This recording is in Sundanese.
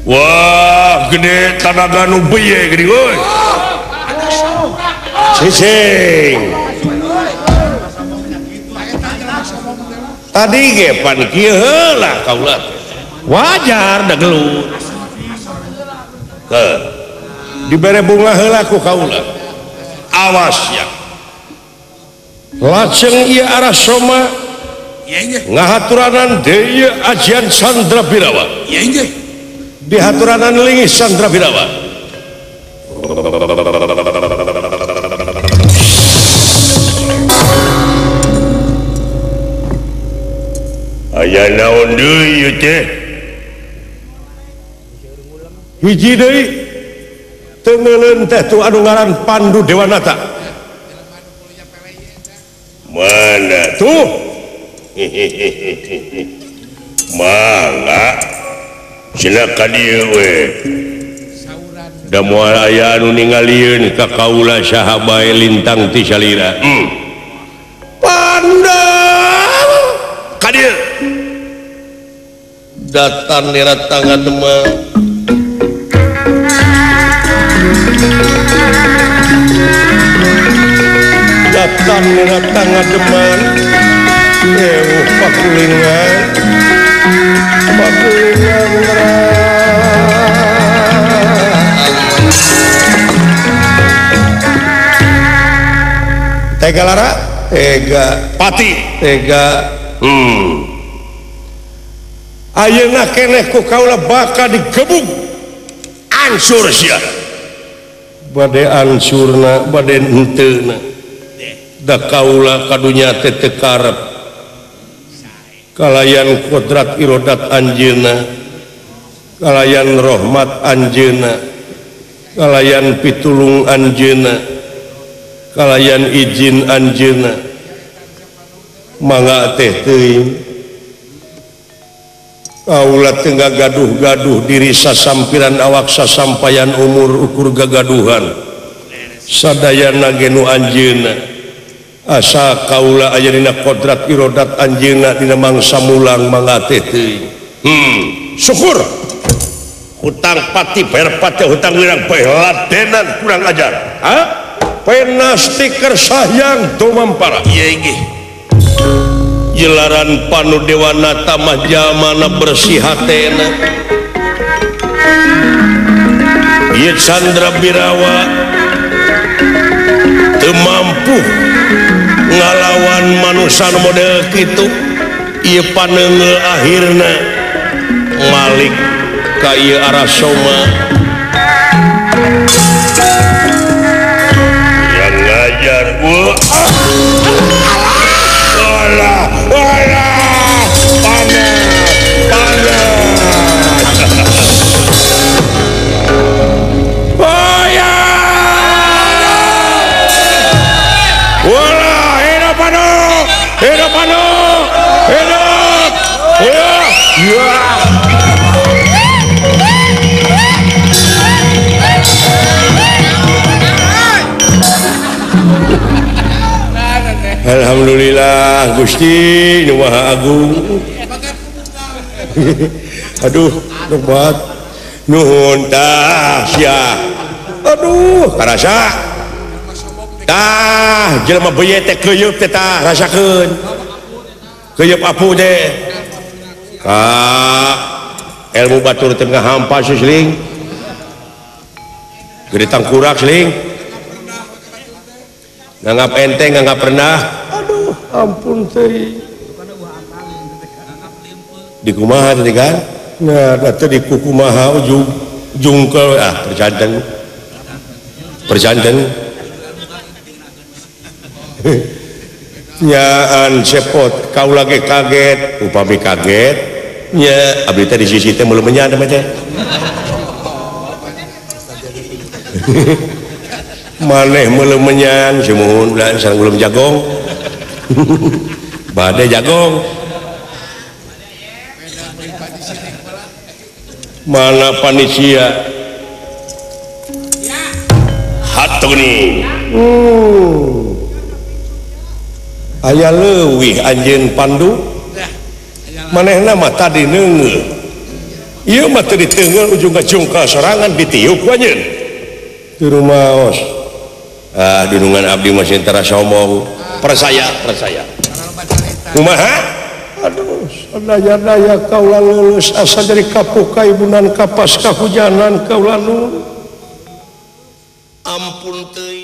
Wah, gede tanaga nu beye gede euy. Cicing. Tadi ge pan kieu heula kaula teh. Wajar da gelut. Heuh. Dibere bunga heula ku kaula. Awas ya. Lajeng ieu Arasoma ngahaturanan deui ajian Sandra Birawa. Dihaturanan linggih Sandra Birawa. Aya naon deui ieu teh? Hiji deui teu ngeuleun teh tu anu ngaran Pandu Dewanata. Mana tuh? Mangga cenah ka dieu we. Da moal aya anu ningalieun ka kaula saha bae lintang ti salira. Pandu ka dieu. Datan nira tangan mah. Datan nira tangan deman. Ewuh pakulingan. Pakulingan tega lara, tega pati, tega. Ayeuna keneh ku kaula bakal digebug ansur sia. Bade ansurna, bade henteuna. Da kaula kadunya teh teu karep. Kalayan kodrat irodat anjeunna, kalayan rahmat anjeunna, kalayan pitulung anjeunna, kalayan izin anjeunna. Mangga teh teuing. Kaula teu gagaduh-gaduh diri sasampiran awak sasampayan umur ukur gagaduhan. Sadayana ge nu anjeunna. Asa kaula aya dina kodrat irodat anjeunna dina mangsa mulang mangga teh teuing. Syukur. Hutang pati bayar pati hutang wirang bae ladenan kurang ajar. Ha? Pena stiker sahyang tumampara. Ieu inggih. Jelaran Panu Dewanata mah jalmana bersih hatena. Ieu Sandra Birawa teu mampu ngalawan manusia model kitu. Ieu paneunggeul akhirna malik ka ieu Arasoma. Yang ngajar gua. Alah, alah, panas, panas. Boya, wala, hidup panu, hidup panu, hidup, ya, ya. Alhamdulillah Gusti nu Maha Agung. Aduh, nikmat. Nuhun tah sia. Aduh, karasa. Tah, jelema beuye teh keuyeup teh tah rasakeun. Keuyeup apu teh. Ka ilmu batur teh ngahampa sisling. Gede tangkurak sling. Nganggap enteng, nganggap rendah. Aduh, ampun teh. Di kumaha tadi kan? Nah, tadi di kukumaha ujung jungkel ah perjanten. Perjanten. Nyaan sepot, kau lagi kaget, upami kaget. Nya abdi teh di sisi teh meuleuh menyan teh. Maneh meuleuh menyan sumuhun ulah sareng belum jagong. Bade jagong. Mana panitia? Hatuni. Aya leuwih anjeun Pandu. Manehna mah tadi neungeul. Ieu mah teu diteungeul ujung ka jungkal sorangan ditiup ku anjeun. Teu rumaos. Ah, dunungan abdi mah tara sombong. Percaya, percaya. Kumaha? Aduh, sadaya-daya kaula leuleus asa jadi kapuka ibunan kapas kahujanan kaula nu. Ampun teuing.